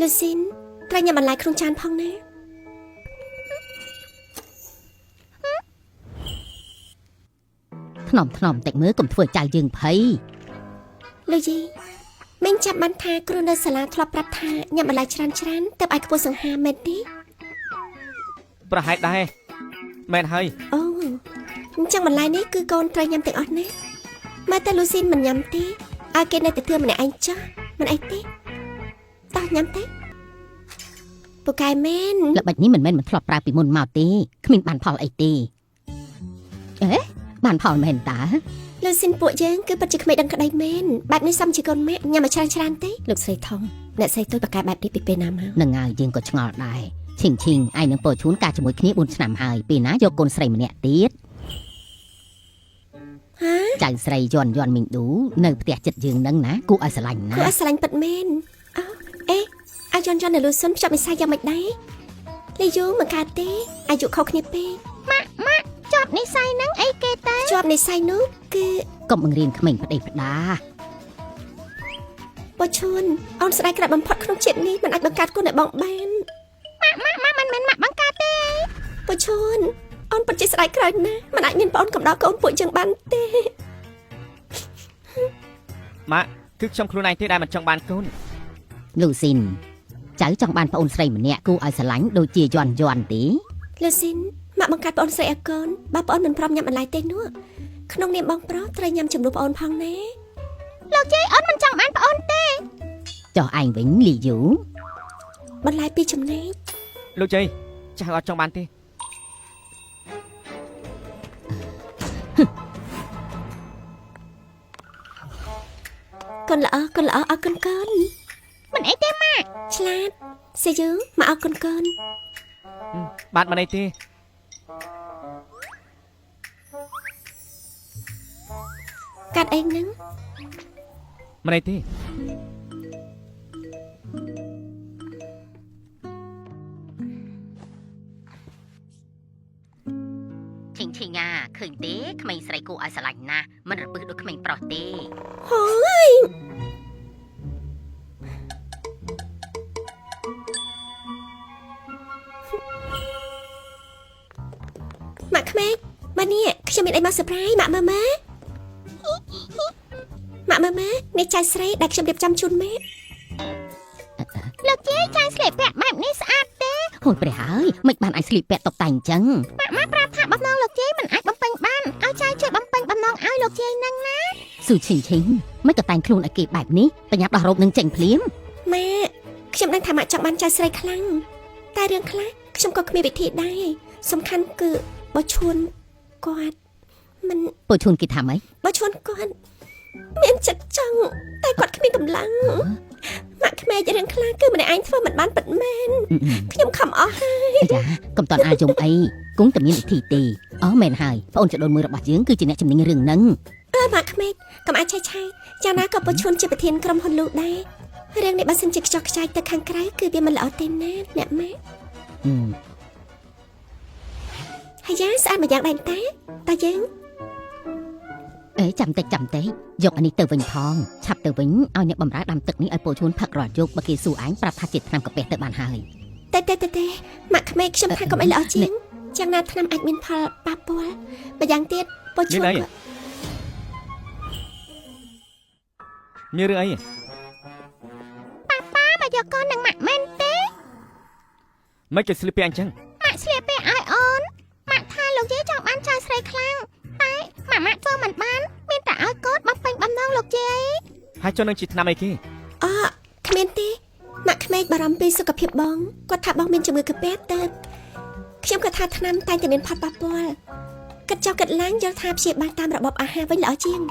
លូស៊ីនត្រូវញ៉ាំបន្លែក្នុងចានផងណា ថ្នមថ្នមតិចមើលកុំធ្វើចៅយើងភ័យ លូយីមីងចាប់បានថាគ្រូនៅសាលាធ្លាប់ប្រាប់ថាញ៉ាំបន្លែច្រើនច្រើនទើបអាចខ្ពស់សង្ហាមែនទេ ប្រហែលដែរមែនហើយ អូអញ្ចឹងបន្លែនេះគឺកូនត្រូវញ៉ាំទាំងអស់ណាមើលតែលូស៊ីនមិនញ៉ាំទេឲ្យគេនៅតែធ្វើម្នាក់ឯងចោះមិនអីទេតោះញ៉ាំទេពូកែមែន ល្បិចនេះមិនមែនមិនធ្លាប់ប្រើពីមុនមកទេគ្មានបានផលអីទេអេបានផលមែនតា លូស៊ីនពួកយើងគឺពិតជាក្មេងដឹងក្តីមែនបែបនេះសមជាកូនម៉ាក់ញ៉ាំឲ្យច្រើនច្រើនទេលោកស្រីថងអ្នកស្រីតូចបកកែបែបនេះពីពេលណាមក នឹងហើយយើងក៏ឆ្ងល់ដែរឈិងឈិងឯងនឹងពោឈួនការជាមួយគ្នា4ឆ្នាំហើយពេលណាយកកូនស្រីម្នាក់ទៀត ហា ចៅស្រីយន់យន់មីងឌូនៅផ្ទះចិត្តយើងនឹងណាគួរឲ្យស្រឡាញ់ណា គួរឲ្យស្រឡាញ់ពិតមែនអូអេអាយន់យន់នៅលូស៊ីនភ្ជាប់និស្ស័យយ៉ាងម៉េចដែរលីយូមិនកើតទេអាយុខុសគ្នាពេក ជាប់និស័យនឹងអីគេតា ជាប់និស្ស័យនោះគឺ កុំបង្រៀនក្មេងប្តីផ្ដា បឈួនអូនស្ដាយក្រោយបំផុតក្នុងជាតិនេះមិនអាចបង្កើតកូនឲ្យបងបាន ម៉ាក់ម៉ាក់មិនមែនម៉ាក់បង្កើតទេ បឈួនអូនពិតជាស្ដាយក្រោយណាស់មិនអាចមានប្អូនកំដរកូនពួកយើងបានទេ ម៉ាក់គឺខ្ញុំខ្លួនឯងទេដែលមិនចង់បានកូន លូស៊ីនចៅចង់បានប្អូនស្រីម្នាក់គួរឲ្យស្រឡាញ់ដូចជាយន់យន់ទេ លូស៊ីនម៉ាក់បង្កើតប្អូនស្រីឲ្យកូនបើប្អូនមិនព្រមញ៉ាំបន្លែទេនោះក្នុងនាមបងប្រុសត្រូវញ៉ាំជំនួសប្អូនផងណា លោកយាយអូនមិនចង់បានប្អូនទេចុះឯងវិញលីយូ បន្លែពីរចំណែក លោកជ័យចៅអត់ចង់បានទេ កូនល្អកូនល្អអរគុណកូន មិនអីទេម៉ាក់ ឆ្លាតសេយូមកអរគុណកូន បាទមិនអីទេ កាត់អីហ្នឹង មិនអីទេ ឈិងឈិងអាឃើញទេក្មេងស្រីគួរឲ្យស្រឡាញ់ណាស់មិនរពឹសដូចក្មេងប្រុសទេ ហើយម៉ាក់ក្មេកមកនេះខ្ញុំមានអីមក surprise ម៉ាក់មើលមើលម៉ាក់មើលមើលនេះចៅស្រីដែលខ្ញុំរៀបចំជូនម៉ាក់ លោកយាយចៅស្លៀកពាក់បែបនេះស្អាតទេហួយព្រះហើយមិនបានឲ្យស្លៀកពាក់តុបតែងអញ្ចឹងម៉ាក់ម៉ាក់ប្រាប់ថាបំណងលោកយាយមិនអាចបំពេញបានឲ្យចៅជួយបំពេញបំណងឲ្យលោកយាយនឹងណាស៊ូឈិងឈិងមិនក៏តែងខ្លួនឲ្យគេបែបនេះបញ្ញាប់ដោះរ៉ូបនឹងចេញភ្លាម ម៉ាក់ខ្ញុំដឹងថាម៉ាក់ចង់បានចៅស្រីខ្លាំងតែរឿងខ្លះខ្ញុំក៏គ្មានវិធីដែរសំខាន់គឺបើឈួនគាត់មិន ពូឈួនគេថាម៉េច បើឈួនគាត់មានចិត្តចង់តែគាត់គ្មានកម្លាំងម៉ាក់ក្មេករឿងខ្លះគឺម្នាក់ឯងធ្វើមិនបានពិតមែនខ្ញុំខំអស់ហើយ យ៉ាកុំតន់អាយំអីគង់តែមានវិធីទេអូមែនហើយប្អូនចដូនមួយរបស់យើងគឺជាអ្នកជំនាញរឿងហ្នឹង អើម៉ាក់ក្មេកកុំអាចឆេះឆាយចាណាក៏បើឈួនជាប្រធានក្រុមហ៊ុនលូដែររឿងនេះបើសិនជាខ្ចោះខ្ចាយទៅខាងក្រៅគឺវាមិនល្អទេណាអ្នកម៉ាក់ អឺ ហើយយ៉ាស្អាតម្យ៉ាងដែរតាតាយើង អេចាំតិចចាំតិចយកអានេះទៅវិញផងឆាប់ទៅវិញឲ្យអ្នកបំរើដាំទឹកនេះឲ្យពូឈួនផឹករាល់យប់បើគេសួរឯងប្រាប់ថាជាថ្នាំកាពះទៅបានហើយ តែតែតែតែម៉ាក់ក្មេកខ្ញុំថាកុំអីល្អជាងចឹងណាថ្នាំអាចមានផលប៉ះពាល់ម្យ៉ាងទៀតបើឈួនគាត់ មានរឿងអី មកយកកូននឹងម៉ាក់មែនទេ មិនគេស្លៀកពាក់អញ្ចឹង ម៉ាក់ស្លៀកពាក់ឲ្យអូនម៉ាក់ថាលោកយាយចង់បានចៅស្រីខ្លាំងតែម៉ាក់ម៉ាក់ធ្វើមិនបានមានតែឲ្យកូនបំពេញបំណងលោកយាយ ហើយចុះនឹងជាថ្នាំអីគេ អគ្មានទេម៉ាក់ក្មេកបារម្ភពីសុខភាពបងគាត់ថាបងមានជំងឺកាពះទៅខ្ញុំក៏ថាថ្នាំតែងតែមានផលប៉ះពាល់គិតចុះគិតឡើងយល់ថាព្យាបាលតាមរបបអាហារវិញល្អជាង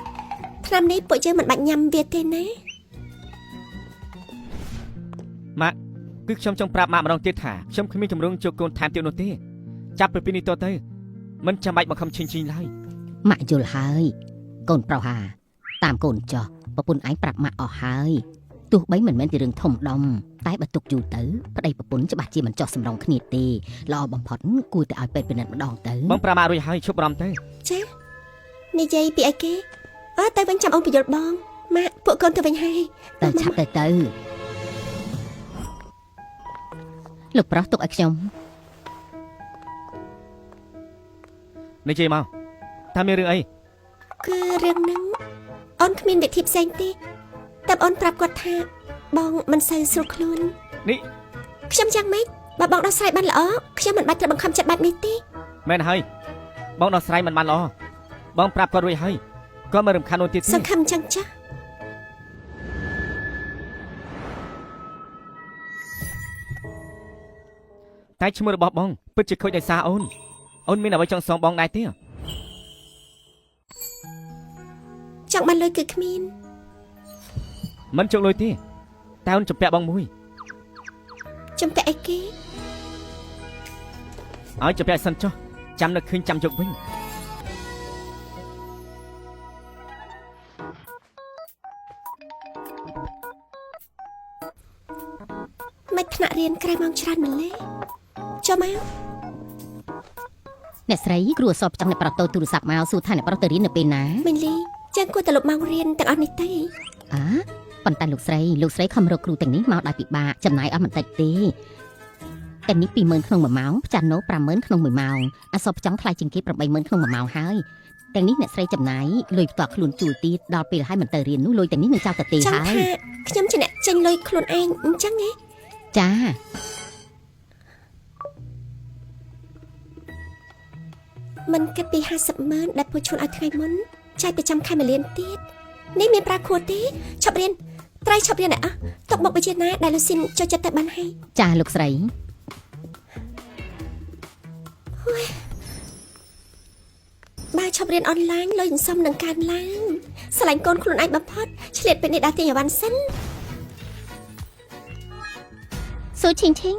ថ្នាំនេះពួកយើងមិនបាច់ញ៉ាំវាទេណា ម៉ាក់គឺខ្ញុំចង់ប្រាប់ម៉ាក់ម្ដងទៀតថាខ្ញុំគ្មានជំរងជួបកូនថែមទៀតនោះទេចាប់ពីពេលនេះតទៅមិនចាំបាច់បង្ខំឈិងឈិងឡើយ ម៉ាក់យល់ហើយកូនប្រុសហាតាមកូនចោះប្រពន្ធឯងប្រាប់ម៉ាក់អស់ហើយទោះបីមិនមែនជារឿងធំដុំតែបើទុកយូរទៅប្តីប្រពន្ធច្បាស់ជាមិនចោះសម្រងគ្នាទេល្អបំផុតគួរតែឲ្យពេទ្យពិនិត្យម្ដងទៅ បងប្រាប់ម៉ាក់រួចហើយឈប់បារម្ភទៅ ចានិយាយពីអីគេអើទៅវិញចាំអូនពយល់បងម៉ាក់ពួកកូនទៅវិញហើយ ទៅឆាប់ទៅទៅ លោកប្រុសទុកឲ្យខ្ញុំ និយាយមកតើមានរឿងអី គឺរឿងហ្នឹងអូនគ្មានវិធីផ្សេងទេតែអូនប្រាប់គាត់ថាបងមិនសូវស្រួលខ្លួន នេះ ខ្ញុំយ៉ាងម៉េចបើបងដោះស្រាយបានល្អខ្ញុំមិនបាច់ត្រូវបង្ខំចិត្តបែបនេះទេ មែនហើយបងដោះស្រាយមិនបានល្អបងប្រាប់គាត់រួចហើយគាត់មិនរំខានអូនទៀតទេ សង្ឃឹមចឹងចាស់ តែឈ្មោះរបស់បងពិតជាខូចដោយសារអូនអូនមានអ្វីចង់សងបងដែរទេ ចង់បានលុយគឺគ្មាន មិនជោគលុយទេតែអូនជំពាក់បងមួយ ចំពាក់អីគេ ឲ្យជំពាក់សិនចុះចាំនៅឃើញចាំយកវិញ មិនថ្នាក់រៀនក្រៅម៉ោងច្រើនម្លេះចូលមក អ្នកស្រីគ្រូអសរចង់អ្នកប្រុសតូចទូរស័ព្ទមកសួរថាអ្នកប្រុសទៅរៀននៅពេលណា មីលីចឹងគួរតែលុបម៉ោងរៀនទាំងអស់នេះទេ អើប៉ុន្តែលោកស្រីលោកស្រីខំរកគ្រូទាំងនេះមកដោយពិបាកចំណាយអស់មិនតិចទេតែនេះ20000ក្នុងមួយម៉ោងផ្ចាន់ណូ50000ក្នុងមួយម៉ោងអសរផ្ចង់ថ្លៃជាងគេ80000ក្នុងមួយម៉ោងហើយទាំងនេះអ្នកស្រីចំណាយលុយផ្ទាល់ខ្លួនជួលទៀតដល់ពេលហើយមិនទៅរៀននោះលុយទាំងនេះនឹងចោលទៅទេ ហើយ ចង់ថាខ្ញុំជាអ្នកចេញលុយខ្លួនឯងអញ្ចឹងហ៎ ចា មិនគិតពី50ម៉ឺនដែលពូឈួនឲ្យថ្ងៃមុនចាយប្រចាំខែមួយលានទៀតនេះមានប្រាខួរទេឈប់រៀនត្រូវឈប់រៀនឲ្យអស់ទុកមុខវិជ្ជាណាដែលលូស៊ីនចូលចិត្តទៅបានហើយ ចាលោកស្រី បើឈប់រៀនអនឡាញលុយសន្សំនឹងកើនឡើងស្រឡាញ់កូនខ្លួនឯងបំផុតឆ្លៀតពេលនេះដើរទិញអីវ៉ាន់សិន ស៊ូឈីងឈីង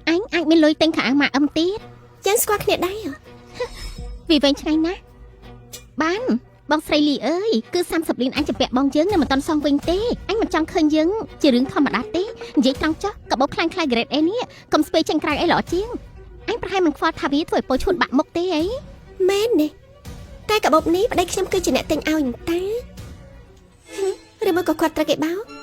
អញអាចមានលុយទិញខោអាវម៉ាក់អឹមទៀត យើងស្គាល់គ្នាដែរហ៎ វាវែងឆ្ងាយណាស់បានបងស្រីលីអើយគឺ30លានអញជំពាក់បងយើងនៅមិនទាន់សងវិញទេអញមិនចង់ឃើញយើងជារឿងធម្មតាទេនិយាយត្រង់ចុះកាបូបខ្លាំងខ្លាយ grade A នេះកុំស្ពៃចេញក្រៅអីល្អជាងអញប្រហែលមិនខ្វល់ថាវាធ្វើឲ្យពោឈួនបាក់មុខទេអី មែនទេតែកាបូបនេះប្តីខ្ញុំគឺជាអ្នកទិញឲ្យតាហឹមឬមួយក៏គាត់ត្រូវគេបោក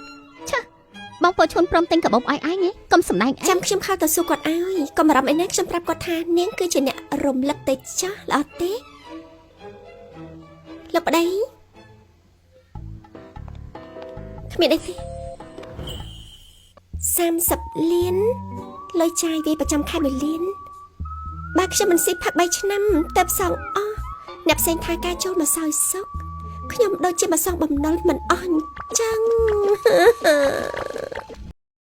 បងពោឈួនព្រមទិញកាបូបឲ្យឯងហីកុំសំដែងអី ចាំខ្ញុំខលទៅសួរគាត់ឲ្យកុំបារម្ភអីណាខ្ញុំប្រាប់គាត់ថានាងគឺជាអ្នករំលឹកទៅចាស់ល្អទេលោកប្តីគ្មានអីទេ30លានលុយចាយវាប្រចាំខែ1លានបើខ្ញុំមិនស៊ីផឹក3ឆ្នាំទៅផ្សងអស់អ្នកផ្សេងថាការចូលមកសោយសុខខ្ញុំដូចជាមកសងបំណុលមិនអស់អញ្ចឹង